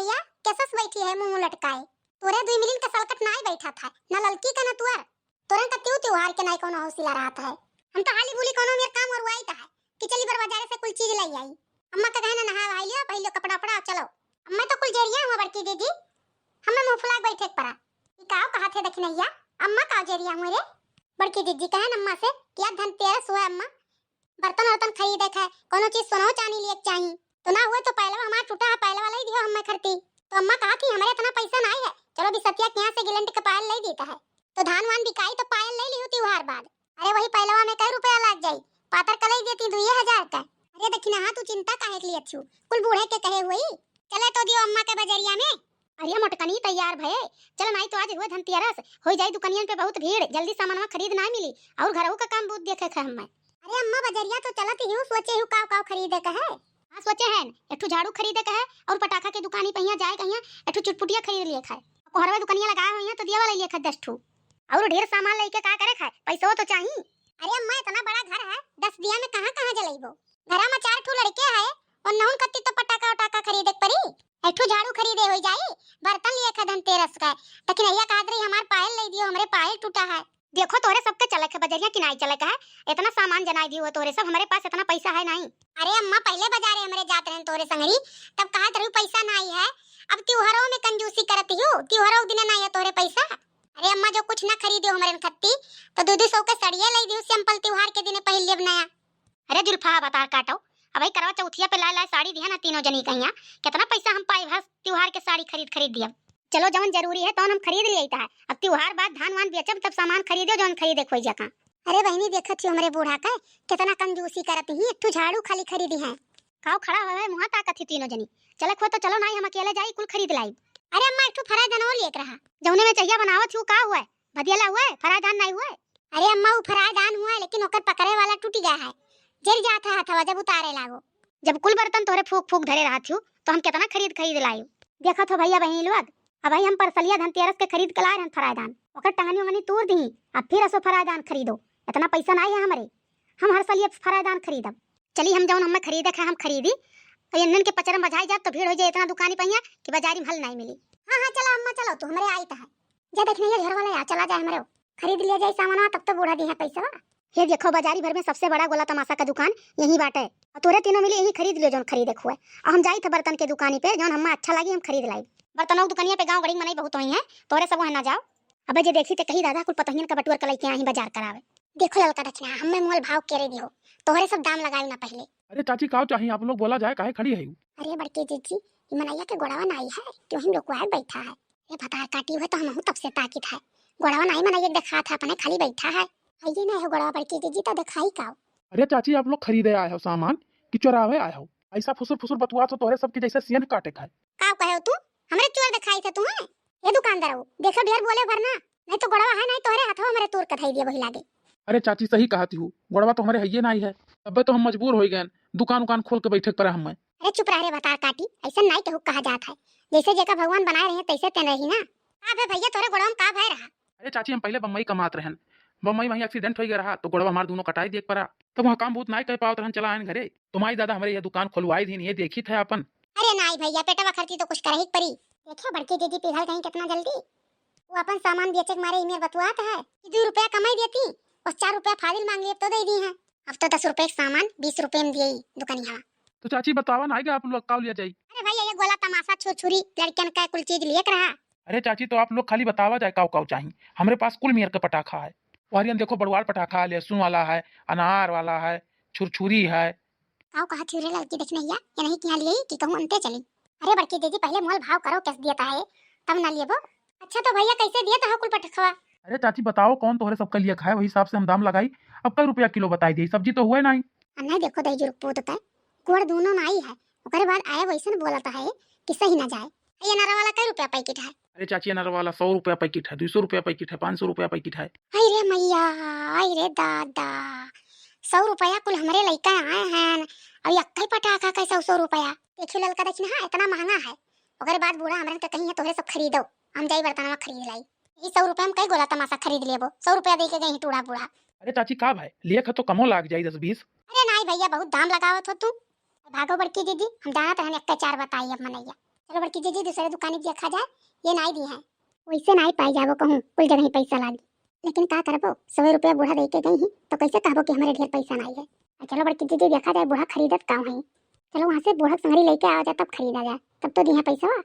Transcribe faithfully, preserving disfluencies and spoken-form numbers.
भैया, कैसस बैठी है मुंह लटकाए? तोरे दुई मिलिन का सलकट नाई बैठा था, ना ललकी का ना तुअर। तोरन का त्यू त्योहार के नाई कौनो हौसला रहत है। हम तो हाली बुली कौनो मेर काम और वाई है कि चली बर बाजारे से कुल चीज लाई आई। अम्मा का कहना नहा वहा लियो, पहले कपड़ा उपड़ा चलो। अम्मा तो कुल जेरिया हुआ बड़की दीदी, हमें मुंह फुला के बैठे के पड़ा। ई काव कहा थे दखिनैया, अम्मा काव जेरिया हुए रे? बड़की दीदी कहन अम्मा से कि आज धनतेरस हुआ अम्मा, बर्तन वर्तन खरीदे के है, कौनो चीज सोनो चांदी लिए के चाही। तो ना हुए तो पहलवा हमार टूटा है, पहलवा लाई दियो हमें खरती। तो अम्मा कहा थी हमारे इतना पैसा नाई है, चलो बिसतिया के यहाँ से गिलंट के पायल लाई देता है। तो धान वान बिकाई तो पायल लाई लियो त्योहार बाद। अरे वही पहलवा में कई रुपया लाग जाई, पातर कलाई देती दुइये हजार का। अरे दखिना हाँ, तू चिंता काहे के लिए अच्छू, कुल बूढ़े के कहे हुई। चले तो दियो अम्मा के बजरिया में। अरे मोटकनी तैयार भये, चल नाई तो आज हुए धनतेरस, हो जाई दुकानियन पे बहुत भीड़, जल्दी सामानवा खरीद ना मिली और घरहू का काम बहुत देखे के हमें। अरे अम्मा बजरिया तो चलत ही हूँ, सोचे हूँ काव काव खरीदे के है। हाँ सोचे हैं, एक ठो झाड़ू खरीदे के है और पटाखा के दुकानी पे यहाँ जाए के यहाँ एक ठो चुटपुटिया खरीद लिए खाए। कोहरवा दुकानिया लगाए हुई हैं तो दिया वाला लिए खाए दस ठो। और ढेर सामान लेके का करे खाए, पैसो तो चाही। अरे अम्मा इतना बड़ा घर है, दस दिया में कहाँ कहाँ जलइबो? घरा में चार ठो लड़के है, उन्नहुन खत्ती तो पटाखा उटाखा खरीदे के पड़ी। एक ठो झाड़ू खरीदे हो जाई, बर्तन लिए खा धनतेरस का। लेकिन भैया कहत रही हमार पायल ले दियो, हमरे पायल टूटा है। देखो तोरे सबके चले के बजरिया कि नाई चले के है, इतना सामान जनाई दियो तोरे सब, हमारे पास इतना पैसा है नाई। अरे अम्मा पहले बाजारे हमरे जात रहन तोरे संगरी, तब कहत रहू पैसा नाई है, अब त्योहारों में कंजूसी करत हो, त्योहारों के दिन नाई है तोरे पैसा। अरे अम्मा जो कुछ ना खरीदियो हमरे खत्ती, तो दो दो सौ के सड़िया ले दियो, सिंपल त्योहार के दिन पहन लेब नया। अरे जुल्फा, बतार काटो, अबही करवा चौथिया पे लाए लाए साड़ी दिया ना तीनों जनी कहिया, कितना पैसा हम पाई बस त्योहार के साड़ी खरीद खरीद दिया। चलो जवन जरूरी है तवन हम खरीद लिया है, अब त्योहार बाद धान वान बेचब तब सामान खरीदो जवन खरीदे खोई जका। अरे बहनी देखत ही हमरे बूढ़ा का कितना कंजूसी करत ही, एक ठो झाड़ू खाली खरीदी है। काव खड़ा हुआ है मुँह ताकत ही तीनों जनी, चले खो तो चलो नाई हम अकेले जाई कुल खरीद लाई। अरे अम्मा एक ठो फराई दनवो लेके रहा। जौने में चहिया बनावत हूँ का हुआ है, भदियला हुआ है, फराई दान नहीं हुआ है। अरे अम्मा, उ फरायदान हुआ है, लेकिन ओकर पकड़े वाला टूट गया है, जर जात है हथवा जब उतारे लागो। जब कुल बर्तन तोहरे फूक फूक धरे रहत हूँ, तो हम कितना खरीद खरीद लायू। देखत हो भैया बहिनी लोग, अबही हम परसलिया धनतेरस के खरीद के लाए रहन फरायदान, ओकर टंगनी उंगनी तूर दी, अब फिर असो फरायदान खरीदो, इतना पैसा नाई है हमरे, हम हर सलिया फरायदान खरीदब। चली हम जौन हमें खरीदे के है हम खरीदी, और इन्हन के पचरम बजाई जाब तो भीड़ हो जाए इतना दुकानी पहिया कि बाजारी में हल नाई मिली। हाँ हाँ चलो अम्मा चलो, तू हमरे आई तो है। जा देखने ये घर वाला यार चला जाए हमरे, खरीद लिया जाए सामानवा, तब तो बूढ़ा दी है पैसा। ये देखो, बाजारी भर में सबसे बड़ा गोला तमाशा का दुकान यही बाटे। और तोरे तीनों मिली यही खरीद लियो जौन खरीदे खुए। और हम जाई थे बर्तन के दुकानी पे, जौन हमें अच्छा लगी हम खरीद लाई। बर्तनों की दुकानिया पे गाँव गड़ी में मनई बहुत हुई है, तोरे सब वहाँ ना जाओ। अबे जे देखी ते कही दादा कुल पतोहियन का बटुअर के लइके आई बाजार करावे। देखो ललका दक्षिणा, हमें मोल भाव केरे दिहो, तोहरे सब दाम लगाई ना पहले। अरे चाची काव चाहिए आप लोग बोला जाए, काहे खड़ी है यू? अरे बड़की जीजी, ई मनैया के गोड़वा नाई है, क्यों ही लोग बैठा है। ए भतार काटी हुए तो हमहू तब से ताकित है। गोड़वा नाई मनई एक देखात है, अपने खाली बैठा है। आइए ना हो गोड़वा बड़की जीजी तो दिखाई काव। अरे चाची, आप लोग खरीदे आए हो सामान कि चोरावे आए हो? ऐसा फुसुर फुसुर बतुआ तो तोहरे सबके जैसे सियन काटे खाए। काव कहे हो तू? हमरे चोर दिखाई थे तुम्हें? ये दुकानदार हो, देखो ढेर बोले भरना, नहीं तो गोड़वा है नहीं तोहरे हाथवा मेरे तोर कथाई दिए वही लागे। अरे चाची सही कहती हूँ, गोड़वा तो हमारे हइये नाई है, तब्बे तो हम मजबूर हो गए दुकान उकान खोल के बैठे के पड़ा हमें। अरे चुप रह रे भतार काटी, ऐसा नाई केहू कहा जात है। जैसे जेका भगवान बनाए रहे तैसे तेन रही ना। का भे भैया तोरे गोड़वा में का भय रहा? अरे चाची हम पहले बम्बई कमात रहन, बम्बई वहीं एक्सीडेंट हो गया रहा तो गोड़वा हमार दोनों कटाई दिए के पड़ा, तब वहाँ काम बहुत नाई कर पावत रहन, चला आयन घरे। तुम्हारी दादा हमारे यह दुकान खुलवाई थी, ये देखी थे अपन। अरे नाई भैया पेटवा खर्ची तो कुछ करही के पड़ी। देखो बड़की दीदी पिघल गई कितना जल्दी। वो अपन सामान बेचे के मारे इमेर बतुआत है कि दो रुपया कमाई देती, बस चार रुपया फाजिल मांग लिए तो दे दी है। अब तो दस रुपये के सामान बीस रुपये में दिए दुकानी हवा। तो चाची बतावा ना आएगा आप लोग का लिया जाई? अरे भाई ये गोला तमाशा छुरछुरी लड़कियन का कुल चीज लिए के रहा। अरे चाची तो आप लोग खाली बतावा जाए काव काव चाही, हमरे पास कुल मेर के पटाखा है। वारियन देखो बड़वार पटाखा है, लहसुन वाला है, अनार वाला है, छुरछुरी है। काव कहा थी रे लड़की देखने या, ये नहीं किया लिए कि कहूँ अंते चली। अरे बड़की दीदी पहले मोल भाव करो कैसे दिया है तब ना लेबो। अच्छा तो भैया कैसे दिया था कुल पटाखवा? अरे चाची बताओ कौन तोहरे सबका लिए खाए, वही हिसाब से हम दाम लगाई। अब कई रुपया किलो बताई दी, सब्जी तो हुए नहीं। आ नहीं देखो दही जुर्ग पूत पे गोड़ दोनों नाई है, ओकरे बाद आए वैसन बोलता है कि सही ना जाए। ये अनार वाला कई रुपया पैकेट है? अरे चाची अनार वाला सौ रुपया पैकेट है, दो सौ रुपया पैकेट है, पाँच सौ रुपया पैकेट है। हाय रे मैया, हाय रे दादा, सौ रुपया कुल हमरे लइका आए हैं, अब यक्कई पटाखा कैसे सौ सौ रुपया? देखियो ललका दक्षिणा, हाँ इतना महंगा है, ओकरे बाद बूढ़ा हमरन के कही है तोहरे सब खरीदो, हम जाई बर्तनवा खरीद लाई। ई सौ रुपया में कई गोला तमाशा खरीद लेबो, सौ रुपया दे के गई टूढ़ा बूढ़ा। अरे चाची का भाई, लिए खा तो कमो लाग जाई दस बीस। अरे नाई भैया बहुत दाम लगावत हो तू। भागो बड़की दीदी, हम जानत रहन एक चार बताई अब मनैया। चलो बड़की जीजी, दूसरे दुकानी देखा जाए, ये नाई दिहे हैं। वैसे नाई पाई जाबो कहूँ, कुल जगह ही पैसा लागी। लेकिन का करबो, सौ रुपया बूढ़ा दे के गई ही, तो कैसे कहबो कि हमारे ढेर पैसा नाई है। आ चलो बड़की जीजी, देखा जाए बूढ़ा खरीदत का है। चलो वहाँ से बूढ़ा के संगरी लेके आवा जाए, तब खरीदा जाए, तब तो दिहे पैसा।